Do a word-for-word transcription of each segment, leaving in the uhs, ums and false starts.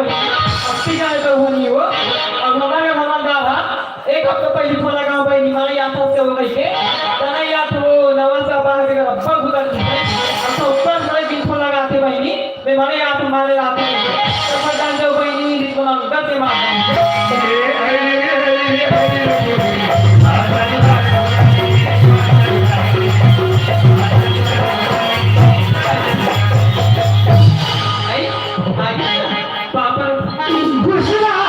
अब ठीक है, तो होनी हो। अब हमारे भवन दा हा, एक हफ्ता पहले फोन लगाओ भाई, निमाने याद हो, हो गई के। तना याद हो, नवा सा बाहर के रब्बा गुदर की। अब तो ऊपर से दिन फोन लगाते भाई, नी, मैं मारे याद, मारे याद। तो पता नहीं भाई, नी, रिश्तो ना गलत से मार। आई, आई, पापड़। खुश रहा।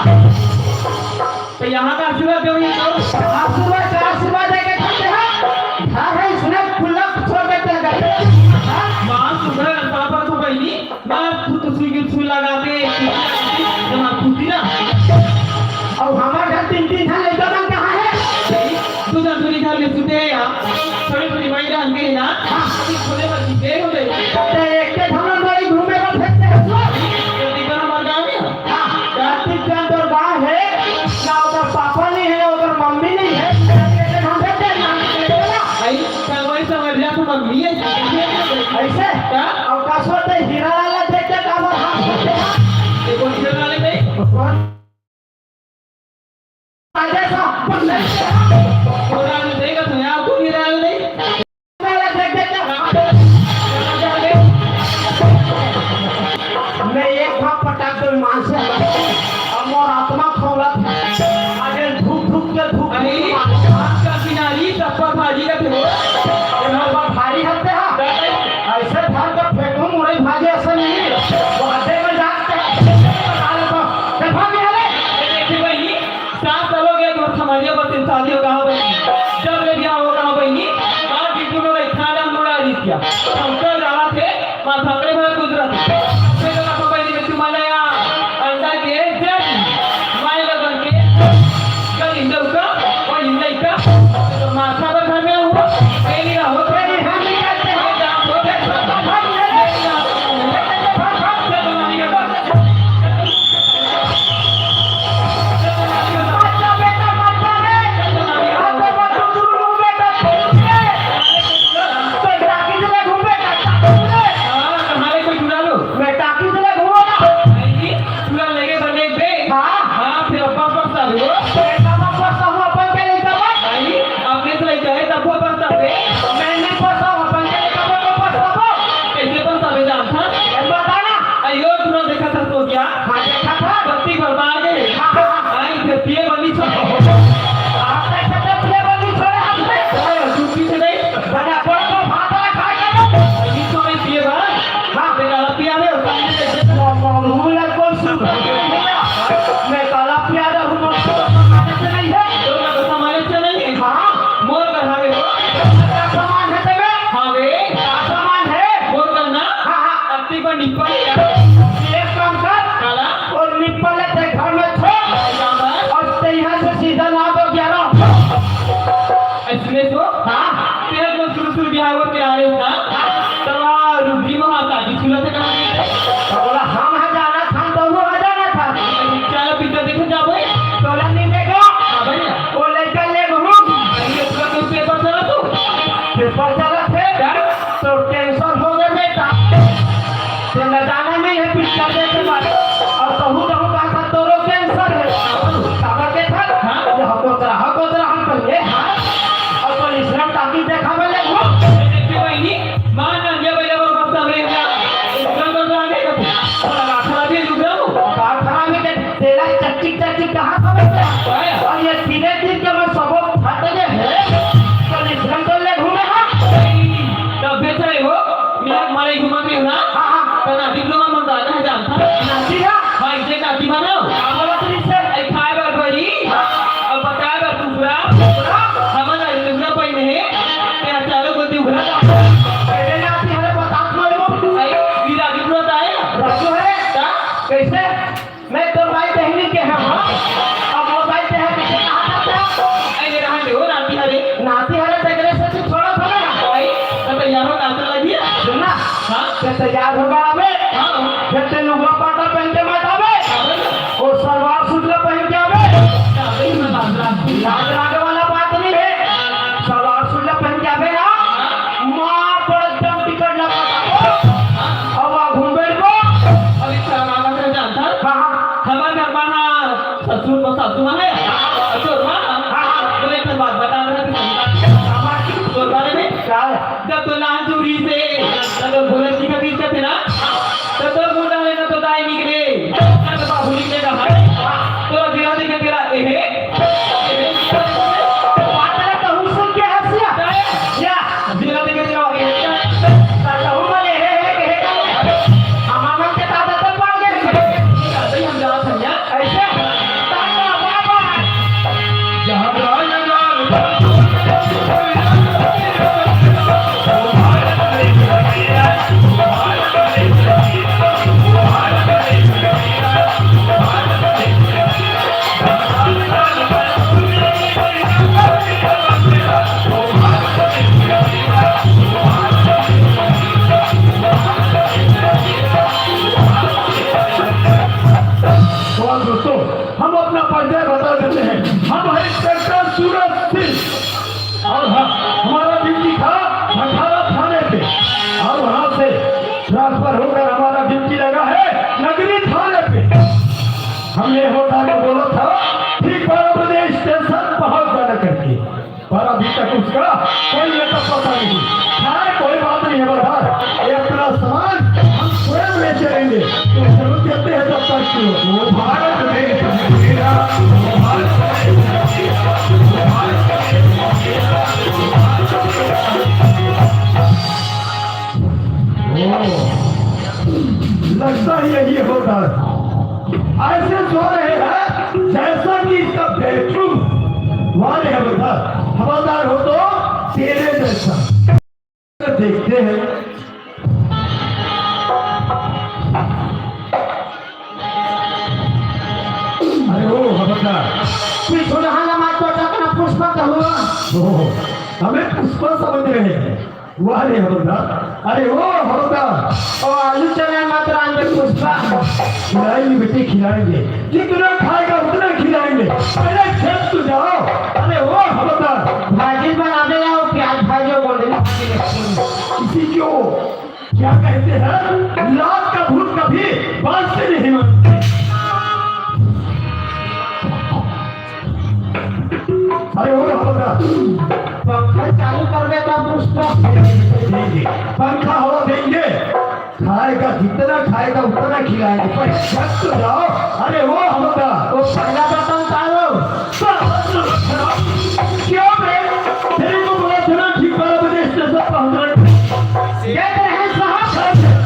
तो यहाँ का आशीर्वाद दो, ये दो। आशीर्वाद का आशीर्वाद है कि खाते हैं। घर है इसने खुला छोड़ देते हैं। माँ सुधर, पापड़ तो बहनी, माँ तू तो सुई की सुई लगा दे, जमा खुशी ना। और हमारे घर तीन तीन ठन लड़का बन कहाँ है? तू तो दूरी घर में सुते हैं यार। थोड़ी थोड़ी माई रहन के ना। हाँ। अभी खोले पर जीते हो गए। तो एक के धमन वाली घूमे का फेंकते हैं। जल्दी करो, मर जाओ। हाँ, कार्तिक चंद और बा है, ना उधर पापा नहीं है, ना उधर मम्मी नहीं है। आई, समझ समझ लिया तो मम्मी है। ऐसे? क्या? अवकाश होते हीरा लाला देख के काबर हाथ होते हैं। ये कौन हीरा लाला नहीं? कौन? राजा साहब, कौन राजा देगा तो यहाँ कौन हीरा लाला नहीं? मैं एक भाग पटाक दो ईमान से। अब मोर आत्मा खौलत है। अरे धूप धूप के धूप अरे, धूप। आज का किनारी टप्पा भाजी का थे। टप्पा भारी हत्ते हा। ऐसे धर के फेंकू मुरई भाजी ऐसे नहीं। वो हत्ते में जाके बता लेता हूँ। देखा नहीं हले? देखिए भाई, सात साल हो गया, दो हमारी अब शादी हो कहाँ बनी? जब ले ब्याह हो कहाँ बनी? आज बिल्कुल में बैठा ना मुड़ा दी क्या? हम कल रहा थे, माथा पकड़े भर गुजरत। फिर तो माथा पकड़ी में तुम्हारा या अंडा के जज, माय लगन के जज। कल इंदर का और इंदर का, तो माथा पर घर में हुआ, मेरी ना हो, मेरी हम नहीं करते हैं, जान हो, मेरी ना हो। कइसे पछतावे जानथस? अरे बता ना। अयो, तुरंत देखत हस तो क्या? हाँ, देखत हस। बत्ती बरबाद हे। हाँ, हाँ, हाँ। आई, फिर पिए बनी छोड़। आप कैसे तो पिए बनी छोड़े आपने? अरे, तू पीछे नहीं। बड़ा बड़ा तो भात वाला खा के लो। अभी तो मैं पिए बा। हाँ। तेरा पिया में, पानी में कैसे? मामूला को सुन। मैं काला पिया रहा हूँ, तो माने से नहीं है। तो मैं तो माने से नहीं है। हाँ। मोर घर हवे हो। का सामान है तेमे? हाँ बे। का सामान है? मोर घर ना? हाँ, हाँ। अत्ती पर निप्पल है। एक काम कर। काला? और निप्पल ले ते घर में छोड़। क्या बात? और ते यहाँ से सीधा ना तो ग्यारह। इसमें तो? हाँ। तेरा जो शुरू शुरू बिहार में आ रहे हो ना? हाँ। तला रुबी महाता जी सुना थे कहाँ? तो बोला, हम है जाना था, तो वो है जाना था। चलो पीछे देखो जाबो। तोला नहीं देखो। हाँ भैया। वो लड़का ले घूम। अरे, ये पूरा तो पेपर चला तू। पेपर चला थे? क्या? तो कैंसर हो गया बेटा। तो न जाना नहीं है पिक्चर देखे बाद। और कहूँ कहूँ कहा था तोरो कैंसर है। खबर के था? हाँ। ये हकोतरा, हकोतरा हम कहिए। हाँ। और तो इसमें टाकी देखा मैं ले घूम। देखिए भाई, मां नंगे बेले वो मस्त हमरे का। इसका तो जाने का। और आखिर भी रुक जाओ। बात खराब है कि तेरा चच्ची चच्ची कहाँ समझ में? और ये धीरे धीरे के मैं सबक फट गए हैं। तो निधन तो ले घूमे हाँ। तब बेच रहे हो, मेरा मारे घुमा के ना। हाँ, हाँ। तो ना डिप्लोमा मंगा ना जानता। नाची ना? हाँ, इसे नाची बनाओ। आप बोला तो इससे। ऐ खाए बर बड़ी, अब बताए बर दूसरा। हमारा दूसरा पाई नहीं। तेरा चारों को दूसरा। अरे नाची हरे बता मारो। ऐ, मेरा डिप्लोमा आया। रखो है। क्या? कैसे? मैं तो भाई बहनी के हैं, हाँ। अब वो भाई के हैं, पीछे कहाँ जाता है? अरे, रहन दे, वो नाती हरे। नाती हरे तो एकरे से तू थोड़ा थोड़ा ना। भाई, तो तैयार हो, नाचने लगी है। सुन ना। हाँ। ते तैयार होगा अबे। हाँ। फिर ते लुगा पाटा पहन के मत आवे। हाँ, भाई। वो सलवार सूट ला पहन के आवे। हाँ, भाई, मैं लाज लाग गई। लाज लागे वाला बात नहीं है। सलवार सूट ला पहन के आवे ना। हाँ। मार पड़ एकदम टिकट लगा। हाँ। अब आ घूम बैठ को। अभी चला लगा जानता। हाँ, हाँ। सुना है? हाँ, हाँ, तो सुना ना? हाँ, हाँ। तो एक ठन बात बता रहा था, तोर बारे में। का? जब तो नान दूरी से, जब तो बोले सीखा बीच का थे ना, तब तो मुंडा में ना तो दाई निकले, ना तो बाबू निकले का भाई। तो दिला दे के तेरा, ए हे, ए हे। बात है तो हुसन के हंसिया। या, दिला दे के तेरा, ए हे। ताता हूँ मले, हे, हे, हे, हे। हमारा के ताता तो पड़ गए। भाई हम जात हन यार। ऐसे? ताता बाबा। जहाँ जाए ना जाए। और दोस्तों, हम अपना परिचय बता देते हैं। हम हैं इंस्पेक्टर सूरज सिंह और ह-, हमारा ड्यूटी था भंडारा थाने पे और वहाँ से ट्रांसफर होकर हमारा ड्यूटी लगा है नगरी थाने पे। हमने होटल में बोला था ठीक बारह बजे स्टेशन पहुँच जाना करके, पर अभी तक उसका कोई अता पता नहीं। खैर, कोई बात नहीं है बता, ये अपना सामान हम स्वयं ले चलेंगे। तो जरूरत कहते हैं तब तक क्यों? वो भारत देश मेरा, वो भारत देश मेरा, वो भारत देश मेरा, वो भारत देश मेरा। ओ, लगता ही यही होता है। ऐसे सो रहे हैं जैसा कि इसका बेडरूम। वाह रे हवलदार, हवलदार हो तो तेरे जैसा। देखते हैं। अरे ओ हवलदार, पीछू नहाना मत तो अपना पुष्पा का हुआ। ओहो, हमें पुष्पा समझ रहे हैं। वाह रे हवलदार, अरे ओ हवलदार। ओ आलू चना मत रांधे पुष्पा। खिलाएंगे बेटे, खिलाएंगे, जितना खाएगा उतना खिलाएंगे। पहले खेत तो जाओ। अरे ओ हवलदार। भाजी बनावे आओ, प्याज भाजी और गोंडली भाजी रखी है। इसी को क्या कहते हैं, लात का भूत कभी बांस से नहीं मारते। अरे ओ हवलदार, पंखा चालू कर दे तब उसको। जी, जी, पंखा हवा देंगे, खाएगा जितना खाएगा उतना खिलाएंगे, पर छत तो जाओ। अरे ओ हवलदार, वो पहला बटन उतारो। क्यों बे? तेरे को बोला था ना ठीक बारह बजे स्टेशन पहुंचना। ये तो है साहब।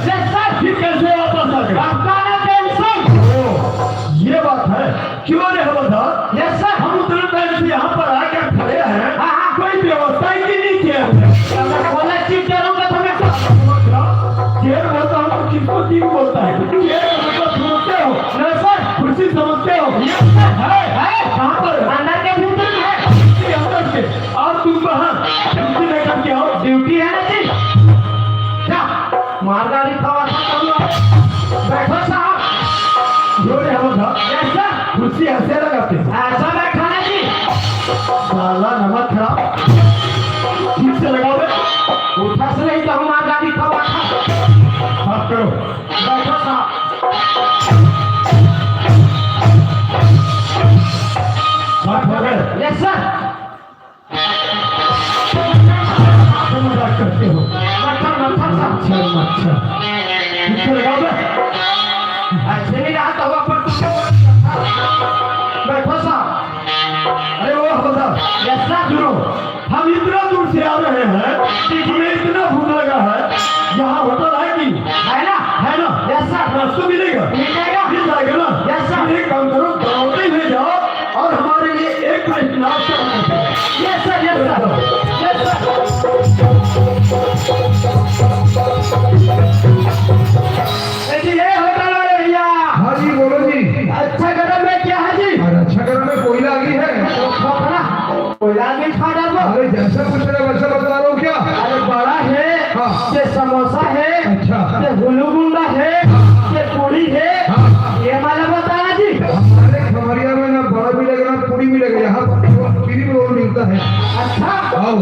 Yes sir। फिर कैसे वापस आ गए? आपका ना टेंशन। ओ, ये बात है। क्यों रे हवलदार? Yes sir। हम उतना टाइम से यहाँ पर आकर खड़े हैं, हाँ, हाँ। कोई व्यवस्था ही नहीं किया है। अगर बोला चीज जरूरत हमें तो। चेयर बोलता हूँ तो किसको चीज बोलता है? चेयर का मतलब समझते हो? No sir। कुर्सी समझते हो? Yes sir। है? है। कहाँ पर? अंदर के भीतर है। अंदर के। और तुम कहाँ? कुर्सी लेकर के आओ। Duty है ना जी। क्या? मालगाड़ी खवा था तुम लोग। बैठो साहब। जो रे हवलदार। Yes sir। कुर्सी ऐसे लगाते हैं। ऐसा बैठाना जी। साला नमक खराब। ठीक से लगाओ बे। उठा से नहीं तो हम मालगाड़ी खवा था। बात करो। बैठो साहब। बात हो गए। Yes sir। मजाक करते हो। मच्छर, मच्छर साहब। मच्छर, मच्छर। पीछे लगाओ बे। ऐसे नहीं रहा तो अपन कुछ बैठो साहब। अरे ओ हवलदार। Yes sir। सुनो, हम इतना दूर से आ रहे हैं कि हमें इतना भूख लगा है। यहाँ होटल है कि? है ना? है ना? Yes sir। नाश्ता मिलेगा? मिल जाएगा। मिल जाएगा ना? Yes sir। फिर एक काम करो, दौड़ते हुए जाओ और हमारे लिए एक प्लेट नाश्ता बनाओ। Yes sir, yes sir। Yes sir। ए जी, ए होटल वाले भैया। हाँ जी, बोलो जी। अच्छा गरम में क्या है जी? अरे अच्छा गरम में कोयला आ गई है। तो खोखला। कोयला भी खा डालो। अरे जैसा पूछ रहे वैसा बता रहा हूँ क्या? अरे बड़ा है, हाँ। ये समोसा है, अच्छा। ये गुलूगुंडा है, हाँ। ये पूड़ी है, हाँ। ये वाला बताना जी। हमारे खमरिया में ना बड़ा मिलेगा ना पूड़ी मिलेगा, यहाँ पर केवल cream roll मिलता है। अच्छा, आओ।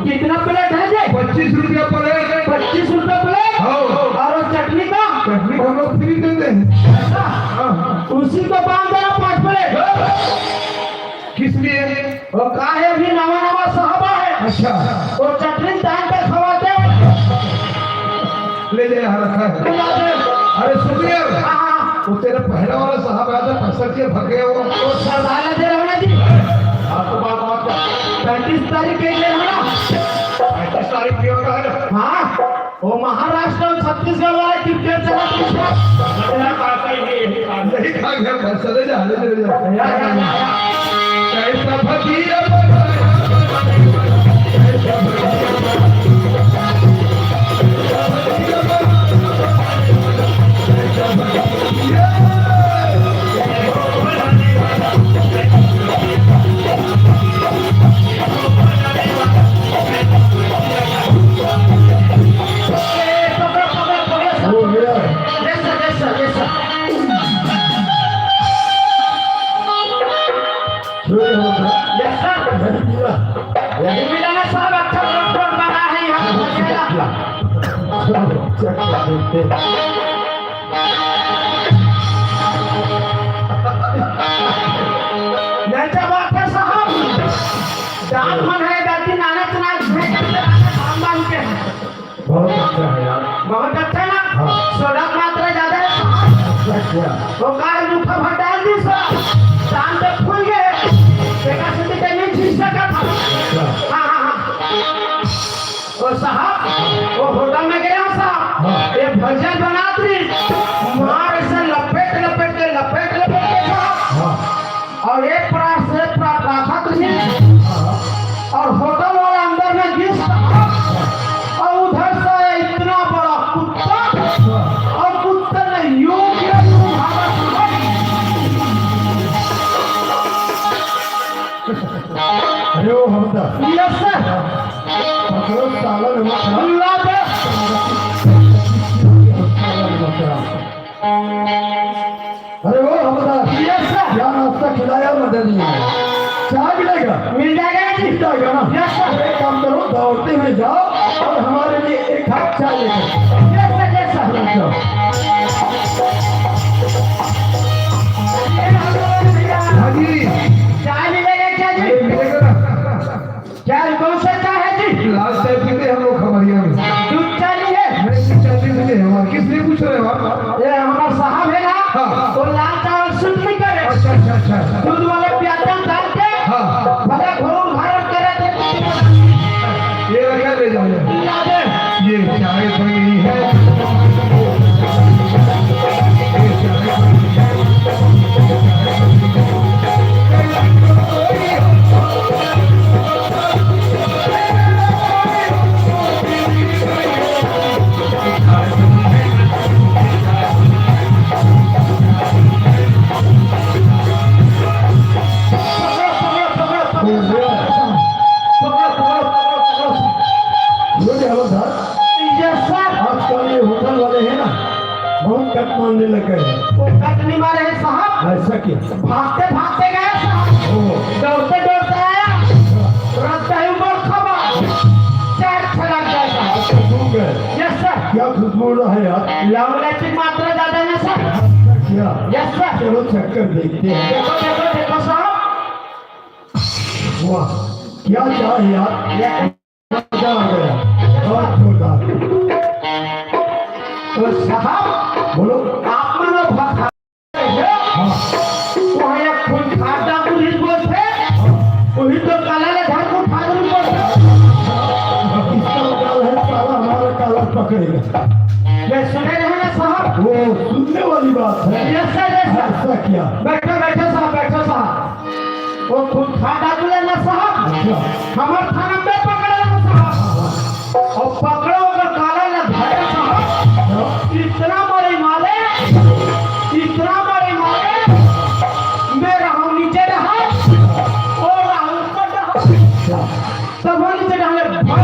कितना प्लेट है जी? पच्चीस रुपया प्लेट। पच्चीस रुपया प्लेट? आओ। और वो चटनी का? चटनी हम लोग फ्री देते हैं। अच्छा। हाँ। उसी को बांध देना पाँच प्लेट। हाँ। किस लिए? वो का हे, अभी नवा नवा साहब आए। अच्छा। वो चटनी तान के खवाते। ले ले, यहाँ रखा है। बुला दे। अरे सुन यार, हाँ, हाँ। वो तेरे पहला वाला साहब आया था, पैसा के भर गया वो। वो सरदार दे रहा ना जी। आप तो बात, बात कर। पैंतीस तारीख के लिए है ना? पैंतीस तारीख के होता है। हाँ। वो महाराष्ट्र और छत्तीसगढ़ वाला क्रिकेट चला पीछे। मेरा पास ही नहीं है। यही खा गया, बस चले जा, ले, ले जा। या, या, या, या। कैसा फकीर है, कैसा फकीर है। नचा बात है साहब, दांत मन है, दांती नाना चना है, हम मान के। बहुत अच्छा है यार। बहुत अच्छा ना? हाँ। सोडा की मात्रा ज्यादा है साहब। अच्छा, अच्छा। वो कार जूठा भर डाल दी साहब, दांत तो फूल गए, बेटा से तो नहीं खींच सका था। अच्छा। हाँ, हाँ, हाँ। ओ साहब, वो होटल में गया साहब, हाँ। ये भजिया बनात रही, मार से लपेट लपेट के, लपेट लपेट के साहब। हाँ। और एक परात से परात रखा तुझे, हाँ। और होटल वाला अंदर में घुस साहब, और उधर से इतना बड़ा कुत्ता, हाँ। और कुत्ते ने यूं किया, यूं भागा साहब। अरे ओ हमदा। Yes sir। पकड़ो साला नमक खा। अल्लाह बे। साला नमक खा। अरे ओ हमदा। Yes sir। क्या नाश्ता खिलाया मदनिया? चाय मिलेगा? मिल जाएगा जी। मिल जाएगा ना? Yes sir। तो एक काम करो, दौड़ते हुए जाओ और हमारे लिए एक कप चाय लेकर। Yes sir, yes sir। जाओ। हाँ जी। चाय मिलेगा क्या जी? अरे मिलेगा ना। क्या कौन सा चाय है जी? लाल चाय पीते हैं हम लोग खमरिया में। दूध चाय नहीं है? नहीं, दूध चाय पीते हैं हमारे। किस लिए पूछ रहे हो आप? ये हमारा साहब है ना, हाँ। वो लाल चावल सूट नहीं करे। अच्छा, अच्छा, अच्छा। दूध वाले प्याज डाल के, हाँ। भले घोर भारत करे थे। ये रखा, ले जाओ, ले जाओ। ला दे। ये चाय बनी है। ये चाय बनी है। Yes sir। आजकल ये होटल वाले हैं ना, बहुत कट मारने लग गए हैं। वो कट नहीं मारे हैं साहब। ऐसा क्या? भागते भागते गए साहब। ओ। दौड़ते दौड़ते आया। रास्ता ही ऊपर खबर। चार छलांग गया साहब। अच्छा, घूम गए। Yes sir। क्या खुशबू है यार? लौंग इलायची की मात्रा ज्यादा है ना sir? क्या? Yes sir। चलो चक्कर देखते हैं। देखो, देखो, देखो साहब। वाह, क्या चाय यार? ये मजा आ गया। बहुत जोरदार। तो साहब, बोलो। आप मन भखा हाँ। वहाँ एक खूंखार डाकू नहीं बोलते, वही तो काला ले घर को फादर बोलते। इसका काल है, साला हमारा काला पकड़ेगा। ये सुने रहे ना साहब? वो सुनने वाली बात है। Yes sir, yes sir। ऐसा क्या? बैठो, बैठो साहब, बैठो साहब। वो खूंखार डाकू ले ना साहब। अच्छा। हमारे थाना पे पकड़े ना साहब। और पकड़ो अगर काला ना धरे साहब, इतना बड़ी मारे, इतना बड़ी मारे, मैं रहूं नीचे रहा, और रहूं ऊपर रहा। तब हम नीचे डाले, भड़क, भड़क,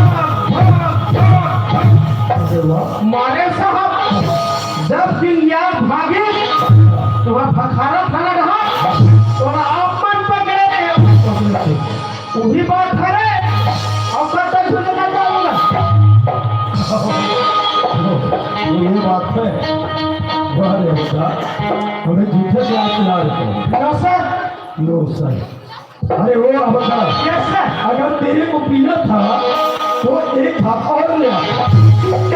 भड़क, भड़क। अरे वाह। मारे साहब, जब दिन यार भागे, तो वह भखारा थाना रहा, तो वह आप मन पकड़े रहे। वही बात है रे। औकात तक झूठे ना जाऊंगा। ये बात है। वाह रे बेटा, हमें झूठे से आप खिला रहे हो। No sir। No sir। अरे वो हवलदार, यस सर। अगर तेरे को पीना था तो एक हाफ और ले आता।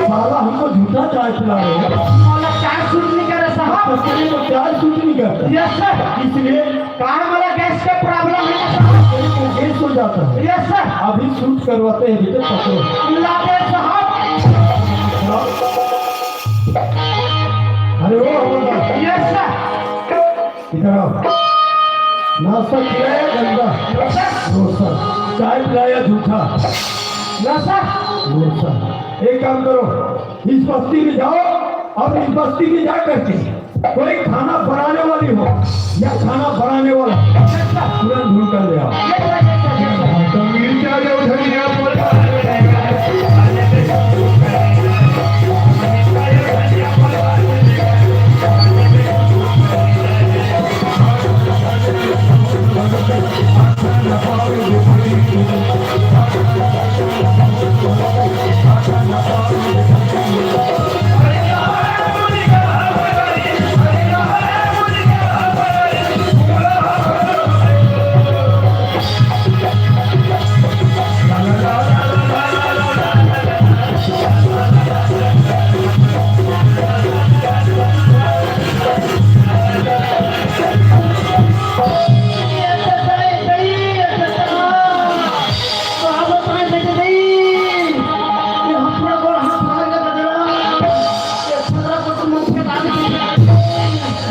साला हमको झूठा चाय पिला रहे हैं। मोला चाय सूट नहीं करे साहब। तो तेरे को चाय सूट नहीं करता। Yes sir. इसलिए कहा मोला गैस का प्रॉब्लम है साहब। तेरे को गैस हो जाता है। Yes sir. अभी सूट करवाते हैं बेटे, पकड़ो। ला दे साहब। अरे वो हवलदार। Yes sir. इधर आओ। नाश्ता खिलाया गंदा? नो सर। नो सर। चाय पिलाया झूठा? नो सर। नो सर। एक काम करो, इस बस्ती में जाओ और इस बस्ती में जा करके कोई खाना बनाने वाली हो या खाना बनाने वाला, तुरंत ढूंढ कर ले आओ। तो मिर्चा जो धनिया बोला।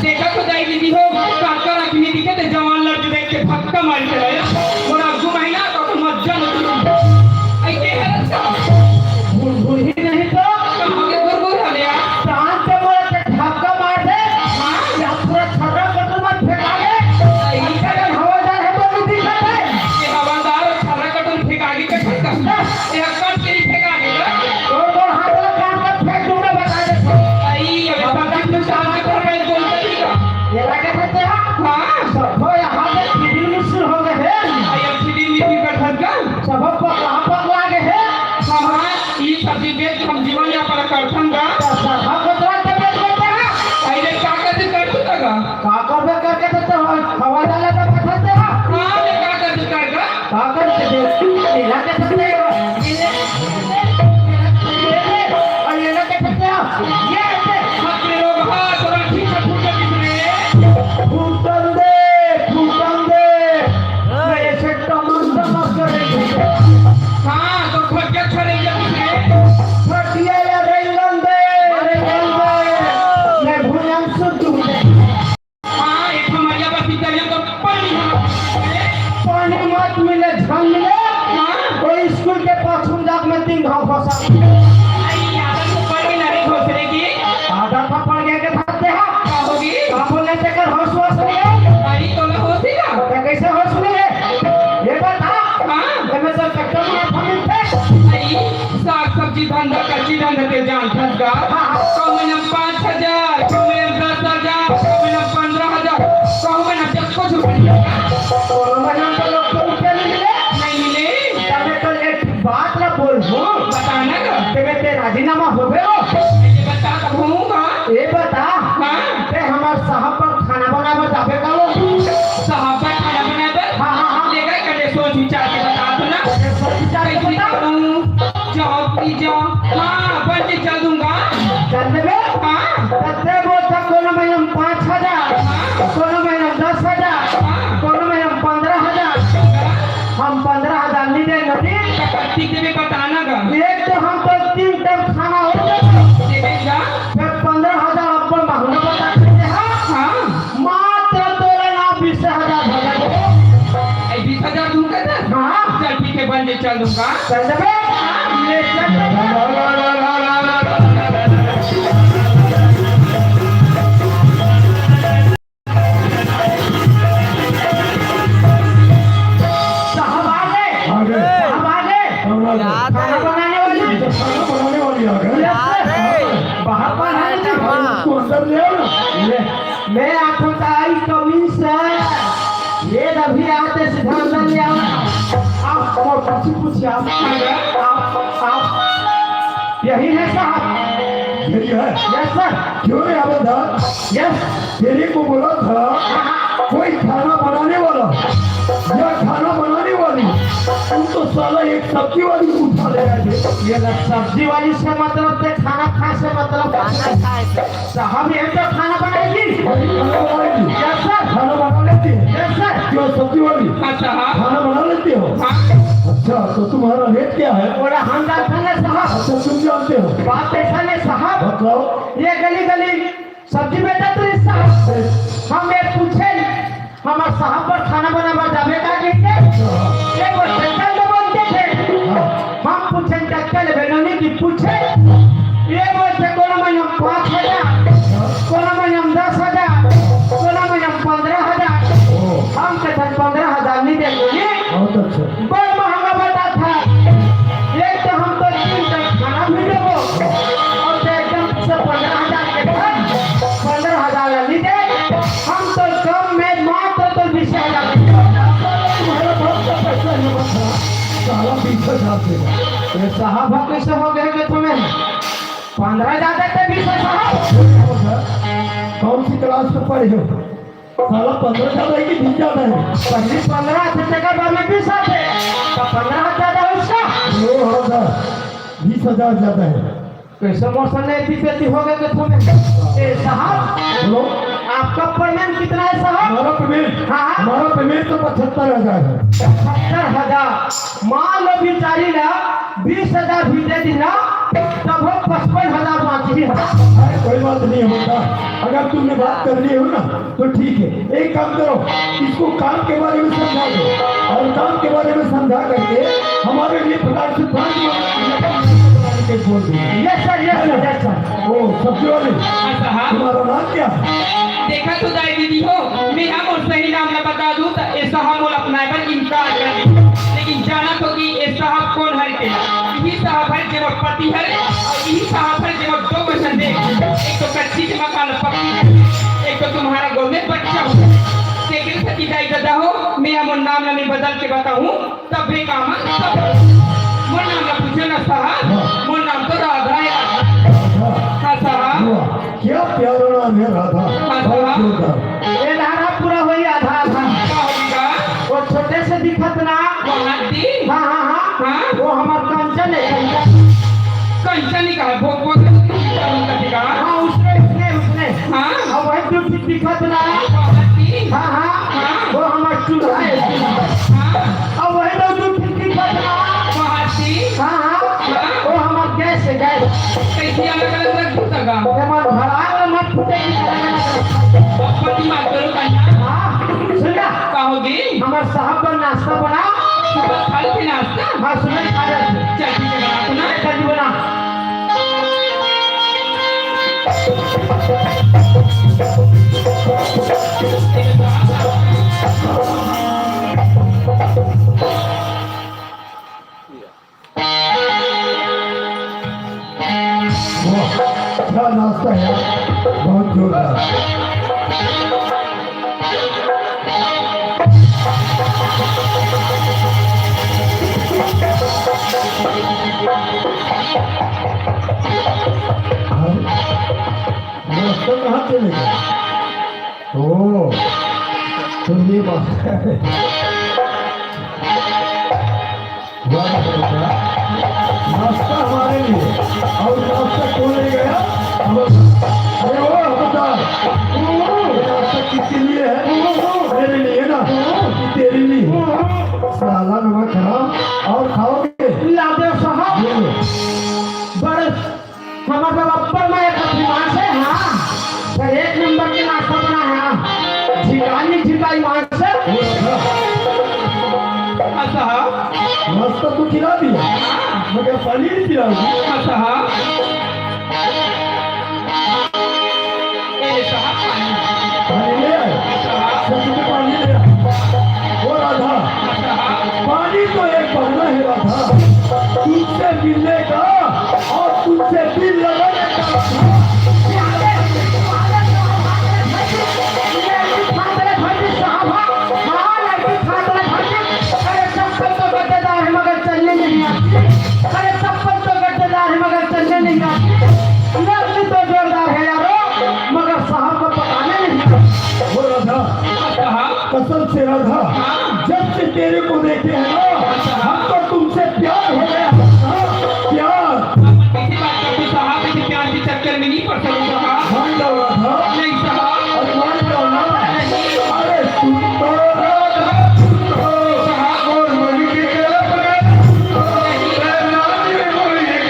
देखा तो दाई दीदी हो, काका रखनी दिखे ते जवान लड़के देख के धक्का मार के लाया। मोर आगू महीना तो अपन मज्जा न तू। ऐसे है रस्ता। भूल भूल ही नहीं तो। कहाँ के भूल भूल हले यार? चांद के मोर के धक्का मार दे। हाँ? या पूरा छर्रा कटुर मत फेंका ले। ऐसा अगर हवादार है तो नहीं दिखता है। ये हवादार और छर्रा कटुर फेंका के कटुर का। ये कट के ही फेंका के ना। तोर, तोर हाथ वाला काम का फेंक दूंगा, बता दे। आई, अबे पता नहीं कहाँ से कर रहे हैं, कौन सा तरीका? ये लगे थे तेरा? हाँ। सब यहाँ पे फिल्म शुरू हो गए हैं। आई, अब फिल्म भी फिर बैठा का? सब पकड़ा पकड़ा गए हैं। हाँ, हाँ, ये सब चीजें हम जीवन यापन करथन का? तो सब पकड़ा के बैठ गए हैं। आई, ये का करते कर तू का? का करबे करके तो, तो हवा डाला तो बैठा तेरा? हाँ, ये का करते कर का? का करते दे? तेरा के सकते हो? ये ले, ये ले, ये ले, और ये ले के सकते हो? ये ले। बाप रे लोग, हाँ, तोरा ठीक से फूट के किसने? फूटन दे, फूटन दे। मैं ऐसे टमक टमक करेंगे। हाँ, तो फट के छोड़ेंगे किसने? फटिया या रेंगन दे, रेंगन दे। मैं भुजंग सुन दूंगा। हाँ, एक हमारे यहाँ पर पितरिया का पानी है। पानी मत मिले, झन मिले। हाँ। कोई स्कूल के पाछू में जाके मैं तीन घाव फंसा। आई, आदत तो पड़ गई ना रे घोसरे की। आदत तो पड़ गया के धरते हैं। का होगी? का बोले ते कर होश वोश नहीं है? आई, तो ना होती ना। तो कैसे होश नहीं है? ये बता। हाँ। ये मैं तो चक्कर में था मिलते। आई, साग सब्जी धंधा, कच्ची धंधा के जान धंधा। हाँ, हाँ। कम में पाँच हजार, कम में दस हजार, कम में पन्द्रह हजार, कम में जब कुछ रुपया। कोनो महीना तो लोग को रुपया नहीं मिले। नहीं मिले। तबे तो एक बात ना बोल, हूँ। बताना का? तबे ते राजीनामा हो गए हो। ये बता, तब होऊंगा। ये बता। हाँ। ते हमार साहब पर खाना बनावे जाबे का हो? साहब पर खाना बनावे? हाँ, हाँ, हाँ। देखा, कने सोच विचार के बता तो ना। सोच विचार के कैसे बता। करूँ? जॉब की जॉब। हाँ, बन के चल दूंगा। चल देबे? हाँ। तब ते बोलता कोनो महीना में पाँच हजार, हाँ। कोनो महीना में दस हजार, हाँ। कोनो महीना में पन्द्रह हजार। हम पन्द्रह हजार नहीं देंगे, ठीक? ठीक देबे, बताना का? एक तो हम तो तीन टाइम खाना हो जाए। देबे का? फिर पन्द्रह हजार अपन महंगा बता सकते हैं। हाँ। मात्र तोला ना बीस हजार भगा दे। ए, बीस हजार दूंगा ना? हाँ। चल ठीक है, बन के चल दूंगा। चल देबे? ले चल। साहब आ गए। आ गए। साहब आ गए। कौन आ गए? याद खाना है। बनाने वाली। अच्छा, खाना बनाने वाली आ गई। याद है। बाहर बनाने वाली। हाँ। उसको अंदर ले आओ ना। ले। मैं आपको आई कमीन से। ये अभी आते सीधा अंदर ले आओ। आप और पूछी पूछी आप। आप, आप। यही है साहब। यही है। Yes sir. क्यों रे हवलदार? यस। तेरे को बोला था, कोई खाना बनाने वाला या साला एक सब्जी वाली उठा ले आए थे। ये ला सब्जी वाली से मतलब ते खाना खाए से मतलब। खाना खाए से। साहब, ये तो खाना बनाएगी। वही खाना बनाएगी। Yes sir। खाना बना लेती है। Yes sir। क्यों सब्जी वाली? अच्छा, हाँ। खाना बना लेती हो? हाँ। अच्छा, तो तुम्हारा रेट क्या है? बोला, हम जानते हैं साहब। अच्छा, तुम जानते हो? बात ऐसा नहीं साहब। बताओ। ये गली गली सब्जी बेचत रहिस साहब। हम ये पूछे, हमर साहब बर खाना बनाए बर जाबे का कहिके? ये बोलथे, "चल तो बनते थे।" हम पूछे, "चल चल बे नोनी की पूछे?" ये बोलथे, "कोनो महीना में पाँच हजार, कोनो महीना में दस हजार, कोनो महीना में पन्द्रह हजार।" हम कथन, "पन्द्रह हजार नहीं दे नोनी।" बहुत अच्छा। बड़ महंगा बताथे। एक तो हम तो तीन टाइम खाना भी देबो, और तो एकदम से पन्द्रह हजार के घर, पन्द्रह हजार ला नहीं दे। हम तो कम में मात्र तो बीस हजार। तुम्हारा बाप का पैसा है, मतलब, साला बीस हजार देगा। ये साहब, हम कैसे हो गए कि तुम्हें पन्द्रह हजार देते, बीस हजार? कौन सी क्लास में पढ़े हो? साला पन्द्रह ज्यादा है कि बीस ज्यादा है? पहले पन्द्रह थे, तेकर बाद में बीस आथे, तो पन्द्रह ज्यादा है उसका। ओ, हाँ सर, बीस हजार ज्यादा है। कैसे मौसम नहीं थी, खेती हो गए तो तुम्हें। ए साहब, बोलो। आपका पेमेंट कितना है साहब? हमारा पेमेंट, हाँ, हाँ। हमारा पेमेंट तो पचहत्तर हजार है। पचहत्तर हजार। मान लो बेचारी ला बीस हजार भी दे दी ना, तब हम पचपन हजार बाकी है। अरे कोई बात नहीं होता, अगर तुमने बात कर ली हो ना तो ठीक है। एक काम करो, इसको काम के बारे में समझा दो और काम के बारे में समझा करके हमारे लिए फटाक से पाँच मिनट के बोल दो। Yes sir, yes sir, yes sir। ओ सब्जी वाले, हाँ साहब। तुम्हारा नाम क्या है? देखा तो दाई दीदी हो, मैं हम और सही नाम ना बता दूं तो ये साहब मोला अपनाए बर इनकार कर दी। लेकिन जाना तो कि ये साहब कौन है के? यही साहब है जेमा पति है और यही साहब है जेमा दो वचन दे। एक तो कच्ची के मकान पक्की है, एक तो तुम्हारा गौ में बच्चा हो। तेकरे सेती दाई ददा हो, मैं हमर नाम ला मैं बदल के बताऊं, तब भी काम है, तब मोर नाम ला पूछे ना साहब, हाँ। मोर नाम तो राधा है, राधा। राधा। हाँ साहब। वाह, क्या प्यारा नाम है राधा। हाँ बहुत साहब। जोरदार। ये धारा पूरा हुई आधा आधा। का होगा? वो छोटे से दिखत ना। वो हाथी? हाँ, हाँ, हाँ। हाँ। वो हमार कंचन है, कंचन। कंचन ही कहा, वो, वो कंचन ही कहा। हाँ, उसने, उसने, उसने। हाँ। और वही जो दिखत ना। वो हाथी? हाँ, हाँ। हाँ। वो हमार चूल्हा है, चूल्हा। हाँ। और वही जो दिखत ना। वो हाथी? हाँ, हाँ। हाँ। वो हमार गैस है, गैस। कैसी अलग-अलग रख दूँ तगा? ये मन भरा है, मन फूटे की तरह। बप्पा की बात करो, कन्या। हाँ, सुन ना। का होगी? हमार साहब बर नाश्ता बना। सुबह खाली थी नाश्ता? हाँ, सुबह खा जाते। चल, ठीक है, बना तो ना। जल्दी बना। वाह, क्या नाश्ता है यार, बहुत जोरदार। हाँ? नाश्ता कहाँ चले गए? ओ, तो ये बात है। वाह बेटा, नाश्ता हमारे लिए। और नाश्ता कौन ले गया? हम। अरे ओ हवलदार, ये नाश्ता किसके लिए है? मेरे लिए ना, कि तेरे लिए? साला नमक हराम। और खाओगे? लादे साहब। ये लो। बड़े हमार बराबर में एक अभिमान से, हाँ। तो एक नंबर के नाश्ता बना है, हाँ। ठिकानी ठिकाई मान से। अच्छा, हाँ। नाश्ता तो खिला दिया, मगर पानी नहीं पिलाओगी? अच्छा, हाँ। ए साहब, पानी। पानी ले आए। अच्छा, हाँ। सच में पानी ले आए। ओ राधा, अच्छा, हाँ। पानी तो एक बहाना है राधा, तुझसे मिलने का और तुझसे दिल लगाने का। अरे चप्पल तो गद्देदार है मगर चलने नहीं आती। अरे चप्पल तो गद्देदार है मगर चलने नहीं आती। लकड़ी तो जोरदार है यारो, मगर साहब को पकाने नहीं आती। वो राधा, कसम से राधा, जब से तेरे को देखे हैं ना, हम तो तुमसे प्यार हो गया। हाँ, प्यार। आप कैसे बात करते साहब? ऐसे प्यार के चक्कर में नहीं पड़ सकते साहब। मान जाओ ना साहब। नहीं साहब। अरे मान जाओ ना। नहीं। अरे सुन तो, सुन तो। साहब। और मन की तड़प में सुन तो। मैं नाच में बोलिए।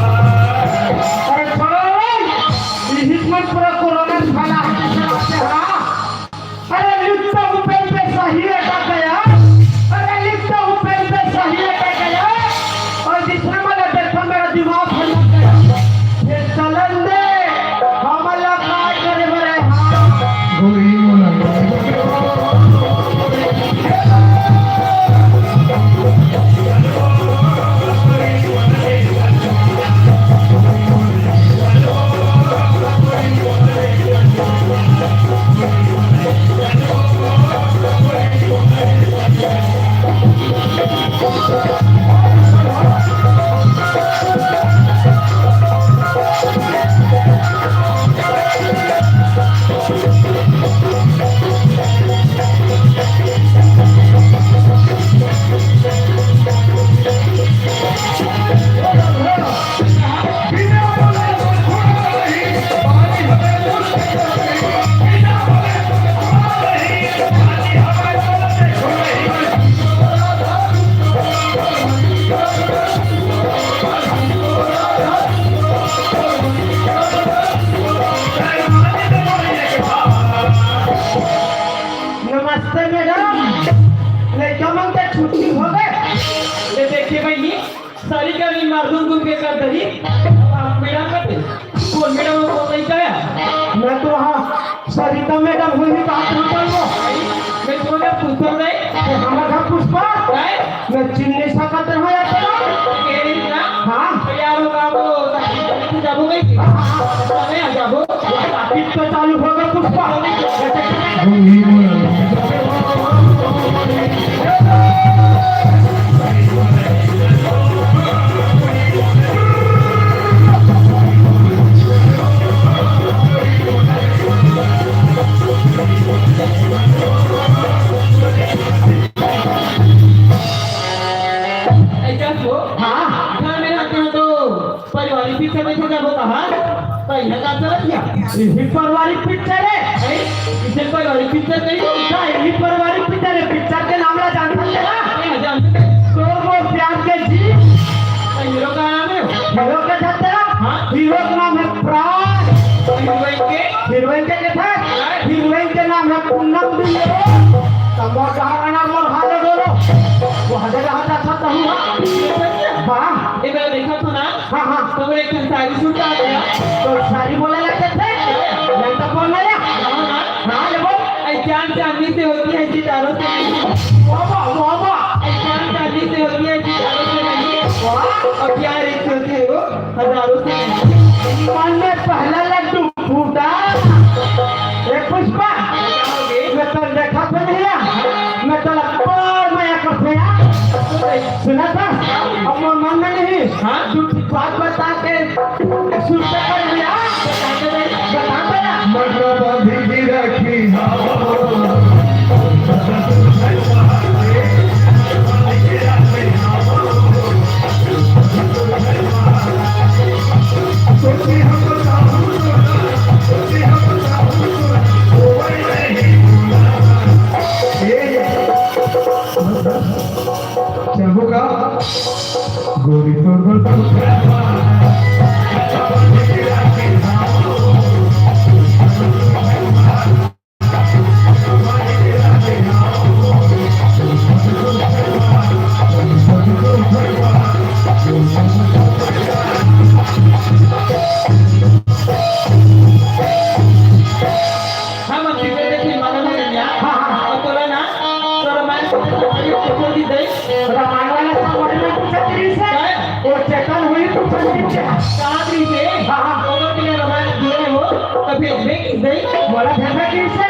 अरे छोड़ो रे, इही मन पूरा कोरोना फैला है, कैसे बातें, हाँ? अरे लिखता हूँ पेन पे सही अटक गया, अरे लिखता हूँ पेन पे सही अटक गया, और जिसने मैंने देखा मेरा दिमाग भटक गया। ये चलन दे, हमला काय करे बरे, हाँ। नमस्ते मैडम, लइका मन के छुट्टी हो गए। ले देखिए बहिनी, सारी का भी मालूम गुम के कर दही। आप मैडम का थे? कौन मैडम हो, कौन लइका है? मैं तो वहाँ सरिता मैडम हुई ही बात नहीं कर लो। मैं तुम्हारा पुष्पा नहीं। ये हमारा घर पुष्पा? नहीं। मैं चिन्ह नहीं सकत रहा यार तेरा। ये नहीं ना? हाँ। तो यार वो काम वो तू जाबो नहीं। हाँ, हाँ। तो नहीं आ जाबो। ये traffic तो चालू होगा पुष्पा। ऐसा हो? हाँ। घर में रहते हो तो पारिवारिक पिक्चर देखे जाबो कहाँ? तो यहाँ का चलत क्या? यही पारिवारिक पिक्चर है। हैं? इसे पारिवारिक पिक्चर कही तो? हाँ, यही पारिवारिक पिक्चर है। पिक्चर के नाम ला जानता है ना? नहीं, जानते नहीं। तो वो प्यार के जी। तो हीरो का नाम है? हीरो का जानते ना? हाँ। हीरो का नाम है प्राण। तो हीरोइन के? हीरोइन के कैसे? हीरोइन के नाम है पूनम दियो। तो मोर जहाँ रहना मोर हाल डोलो। वो हजारे हजार था तहु हाँ। ये सही है? हाँ। ये मेरा देखा तो ना? हाँ, हाँ। तो मेरे एक ठन साड़ी सूट आ गया। तो साड़ी बोले लगते थे? मैं तो बोल रहा। हाँ, हाँ। हाँ, ये बोल। ऐ जान चांदनी से होती है, सितारों से नहीं। वाह, वाह, वाह, वाह। ऐ जान चांदनी से होती है, सितारों से नहीं। वाह। और प्यार एक से होती है, वो हजारों से नहीं। मन में पहला लड्डू फूटा। ए पुष्पा, मैं तो देखा तो नहीं रहा। मैं तो लपड़ में आकर थे यार। सुना था? अब मन में नहीं। हाँ? तू बात बता के सुनता कर लिया। बता दे, बता दे ना। मतलब अभी भी रखी हो। चलबो का? गोरी तोर बर हम अब क्रिकेट के फिल्म वाला हो गया। हाँ, हाँ। और तोला ना, तो रामायण को तो सारी छोड़ दी गई। रामायण वाला सब वही में पूछा तेरी से। क्या? वो चेतन हुई पूछा तेरी से। कहाँ तेरी से? हाँ, हाँ। दोनों के लिए रामायण दिए हो, तो फिर देख गई। बोला घर में तेरी से।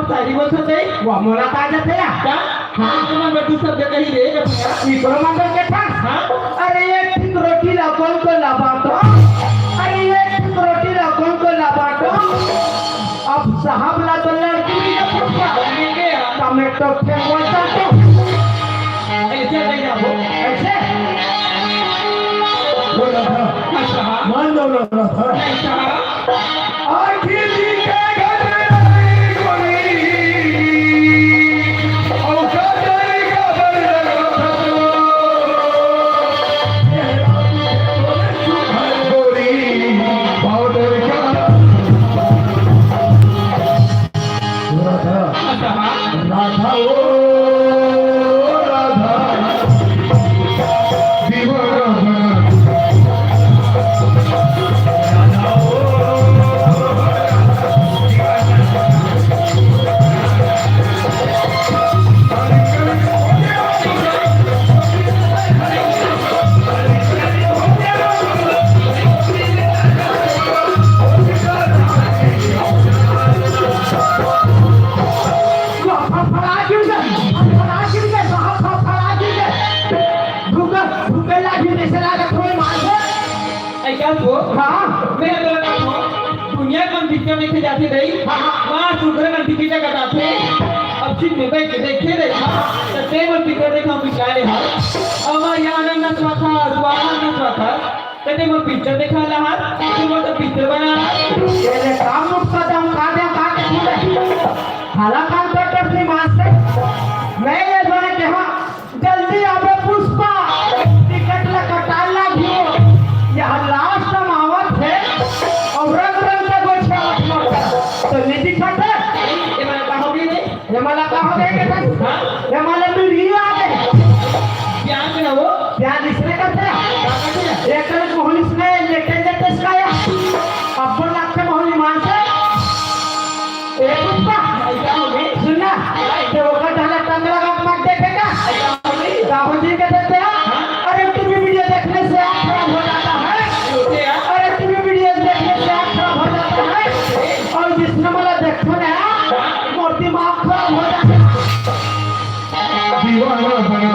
शायरी बोल सकते हैं? वाह, मोला का जाथे या? का? हाँ। तुमन बर दू शब्द कही रे, बतिया। इकरो मन के था? हाँ। अरे, एक ठिक रोटी ला कौन को ला बांटो? अरे, एक ठिक रोटी ला कौन को ला बांटो? अब साहब ला तो लड़की भी ना पूछा। ये क्या? तब मैं तो फेंक बोलता तो। ऐसे नहीं जाबो। ऐसे? बोला था। अच्छा। मान लो, बोला था। अच्छा। आखिर जी के घर में कोई औकात नहीं का बंदा था तो। तेरा भी बोले सुधार गोरी, पाउडर का राधा, राधा, ओ राधा, दीवाना बना। राधा, ओ फड़फड़ा गिर गए, फड़फड़ा गिर गए, साहब, फड़फड़ा गिर गए। भूख, भूख लागी, जैसे लागत होए मार दे। ऐ का तो? हाँ। मैं तो लगा था, दुनिया के मन पिक्चर देखे जाते रही। हाँ, हाँ। वहाँ सुधरे मन टिकट कटाते। अब सीट में बैठ के देखे रहे। हाँ। तो ते मन पिक्चर देखा, हम निकाले हाँ। अब यहाँ आनंद नचवा था, स्वाहा नचवा था। कते मोर पिक्चर देखा ला हाल, तू मोर तो पिक्चर बना। ये ले काम मुक्का दम का दे का के तू ले। हाला काम कर कर अपनी माँ से। मैं ये जोने के हाँ, जल्दी आवे पुष्पा। टिकट ला कटाल ला घियो। यहाँ लास्ट हम आवत है। और रंग रंग के गोछे आवत मरता। तो निधि खटे। ये मैंने कहा भी नहीं। ये मला का हो गए बेटा? हाँ? ये मला वीडियो आ गए। प्याज ना हो। प्याज इसने करते हैं। क्या करते हैं? एक तरफ मोहन इसने लेटे लेटे इसका या। अब बोल लगते मोहन ईमान से। ए पुष्पा। क्या हो गए? सुन ना। तो वो का ढाला टंग लगा मत देखेगा। क्या हो गए? राहुल जी के देते हैं। हाँ? अरे टीवी वीडियो देखने से आँख खराब हो जाता है। अरे टीवी वीडियो देखने से आँख खराब हो जाता है। और जिसने मला देखो ना, मोर दिमाग खराब हो जाता है। दीवाना बना।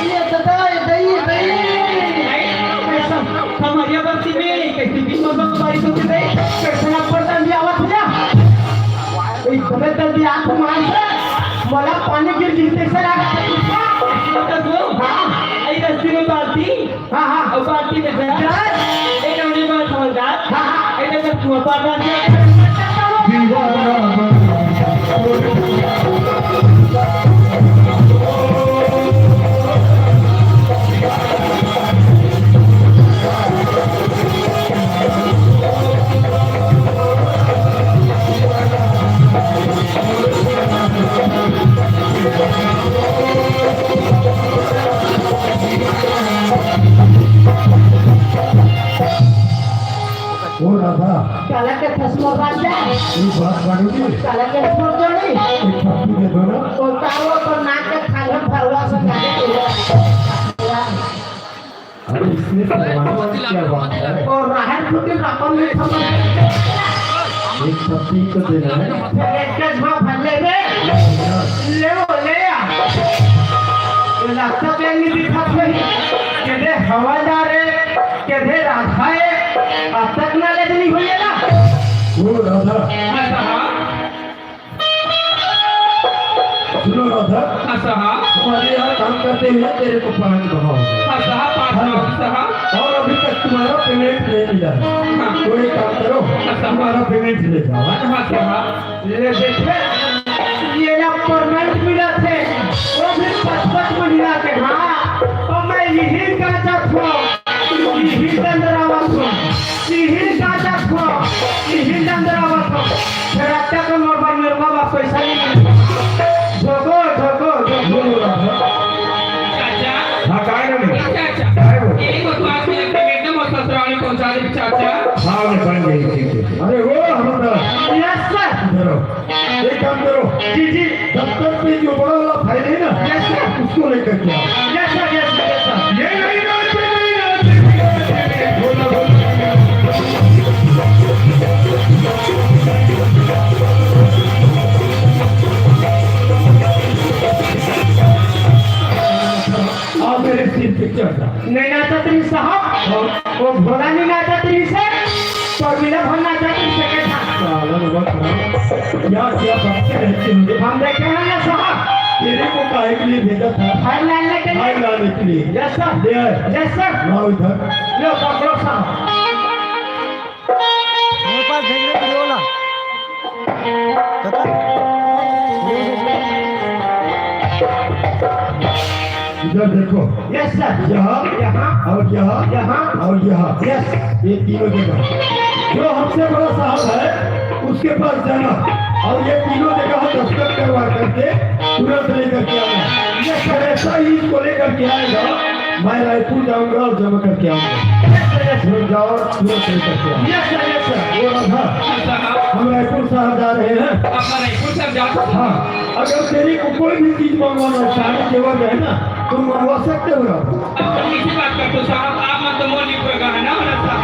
ये दादा, ये दई, ये दई। कैसा? हमारी बस्ती में कैसी भी मौसम बारिश होती है, कैसे ना पड़ता भी आवत है। एकदम दर्द याद मार से, मोला पानी गिर गिरते से लगा। हाँ, ऐ रस्ती में बाल्टी। हाँ, हाँ। अउ बाल्टी में जरा, जरा। एक अंगली में समझदार। हाँ, हाँ। एक अंगली में कुआं पार मार दिया। दीवाना बना। ओ राधा। काला के खसमो राजा। ये बात मानोगी? काला के खसमो जोड़ी। एक पप्पी दे दो ना। तो तारो तो नाक के खाली फरवा से जाके। अरे इसमें शर्माने वाली क्या बात है? और राहर फुटी रकम में खबर। एक पप्पी तो देना है। फिर एक के झा भले रे। ले वो ले आ। ये लगता क्या नहीं दिखा भाई? के दे हवालदार है, के दे राधा है, अब तक ना ले देनी हुई है ना? वो राधा। हाँ साहब। सुनो राधा। हाँ साहब। हमारे यहाँ काम करते हुए तेरे को पाँच बहाओ। हाँ साहब, पाँच बहाओ साहब। और अभी तक तुम्हारा पेमेंट नहीं मिला है। हाँ। तो एक काम करो, हाँ साहब। तुम्हारा पेमेंट ले जाओ, हाँ? हाँ साहब। ले देखे, ये ना पेमेंट मिला थे, मिला के, हाँ, तो मैं यही काचत हूँ, यही डंडरावत हूँ, यही काचत हूँ, यही डंडरावत हूँ। फिर अब तक मोर बर मेरे को बस पैसा नहीं मिला। झोंको, झोंको, झोंको। चाचा। हाँ, काय ना मिला? चाचा, चाचा। काय वो? यही बकवास में एकदम, एकदम और ससुराल में पहुंचा दे, चाचा। हाँ, मैं बन गई, ठीक है। अरे वो हम तो Yes, sir। इधर आओ। एक काम करो, जी, जी। दफ्तर पे जो बड़ा वाला फाइल है ना, Yes, sir। उसको लेकर के आओ। Yes, sir, yes, sir, yes, sir। ये नहीं ना, ये नहीं ना, ये नहीं ना, ये नहीं ना, बोला, बोला। आप मेरे सिर पे चढ़ जाओ। नहीं नाचत रही साहब, वो भोला नहीं नाचत रही से, तो बिना भर नाचत रही से के था। साला बाबा खराब। क्या, क्या बात है? हम देखे हैं ना साहब। तेरे को काहे के लिए भेजा था? फाइल लाने के लिए। फाइल लाने के लिए। Yes, sir। ले आए। Yes, sir। लाओ इधर। लो, पकड़ो साहब। मेरे पास भेज रहे वीडियो वाला। काका, वीडियो भेज रहे। इधर देखो। Yes, sir। यहाँ, यहाँ। और यहाँ। यहाँ। और यहाँ। Yes। ये तीनों जगह। जो हमसे बड़ा साहब है, उसके पास जाना और ये तीनों जगह दस्तखत करवा करके तुरंत लेकर के आना। Yes, sir। ऐसा ही इसको लेकर के आएगा, मैं रायपुर जाऊंगा और जमा करके आऊंगा। Yes, sir, yes, sir। तुरंत जाओ, तुरंत लेकर के आओ। Yes, sir, yes, sir। वो राधा, हम रायपुर शहर जा रहे हैं। आप रायपुर शहर जा रहे हैं? हाँ, अगर तेरे को कोई भी चीज मंगवाना है, साड़ी जेवर है ना, तो मंगवा सकते हो आप। अब तो किसी बात कर दो साहब, आप मत तो मोली पूरा गहना वाला साहब।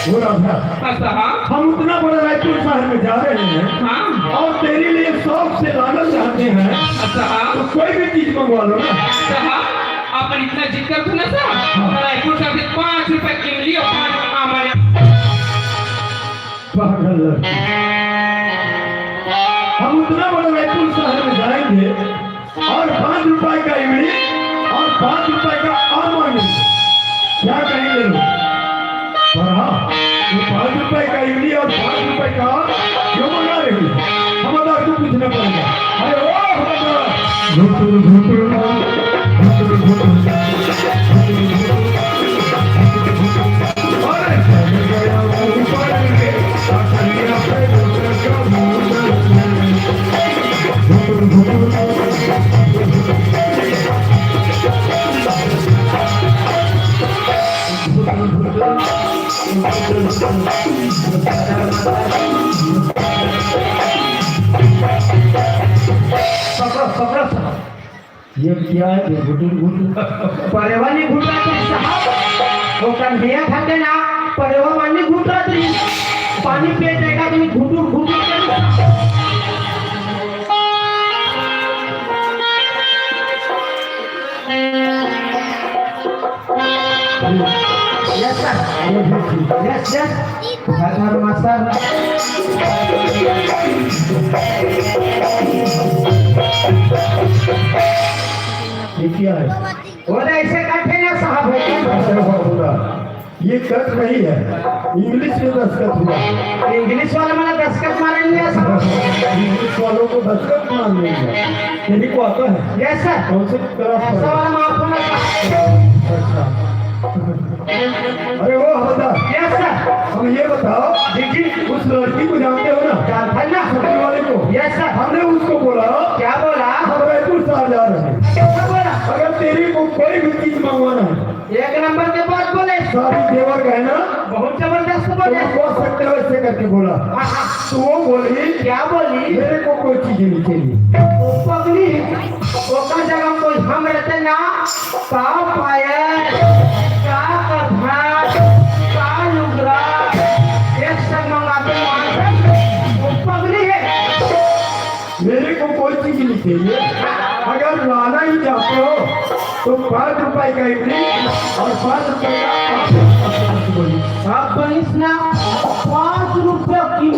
वो राधा, हाँ साहब। हम उतना बड़ा रायपुर शहर में जा रहे हैं हाँ। और तेरे लिए शौक से लाना चाहते हैं, अच्छा। तो कोई भी चीज मंगवा लो ना। साहब, आप इतना जिद करते ना साहब, हाँ। रायपुर शहर से पाँच रुपए की इमली और पाँच आमले। पागल लड़की। हम उतना बड़ा रायपुर शहर में जाएंगे और पाँच रुपए का इमली और पाँच रुपए का आम मांगेंगे। क्या कहेंगे लोग? पर हाँ, वो पाँच रुपए का इमली और पाँच रुपए का आम क्यों मंगा रही है? हम अदा को पूछना पड़ेगा। अरे ओ हमारा घुटुर घुटुर, घुटुर घुटुर, घुटुर घुटुर। पकड़ो, पकड़ो, पकड़ो। ये क्या है? ये घुटुर घुटुर। परेवा नहीं घुटुर साहब। वो कन्हैया खाते ना, परेवा पानी घुटुर। पानी पिए जाएगा तो घुटुर घुटुर करी। Yes, sir। Yes, yes। Brother, master। ये क्या है? वो तो ऐसे कट है ना साहब, वो कट। अच्छा, हुआ, हुआ। ये कट नहीं है, इंग्लिश में दस्तखत हुआ। इंग्लिश वाला मैंने दस्तखत मारे नहीं है साहब। इंग्लिश वालों को दस्तखत मारने हैं। तेरे को आता है? Yes, sir। कौन से क्लास ऐसा में? वाला माफ होना साहब। अच्छा। अरे वो हवलदार, Yes, sir। हम ये बताओ, जी, जी। उस लड़की को जानते हो ना? जानता है ना। सब्जी वाले को? Yes, sir। हमने उसको बोला, क्या बोला? हम रायपुर शहर जा रहे हैं। कैसा बोला? अगर तेरे को कोई भी चीज मंगवाना है, एक नंबर के बात बोले, शादी देवर का है ना? बहुत जबरदस्त बोले। तुम बोल सकते हो, ऐसे करके बोला। हाँ, हाँ। तो वो बोली, क्या बोली? मेरे को कोई चीज नहीं चाहिए। वो पगली है। ओकर जगह कोई हम रहते ना, का पायल, का कपड़ा, का लुगरा, एक संग मंगाते वहाँ से। वो पगली है। मेरे को कोई चीज नहीं चाहिए। अगर लाना ही चाहते हो तो पाँच रुपए का इडली और पाँच रुपए का पापड़। बोली, साफ बनिस ना।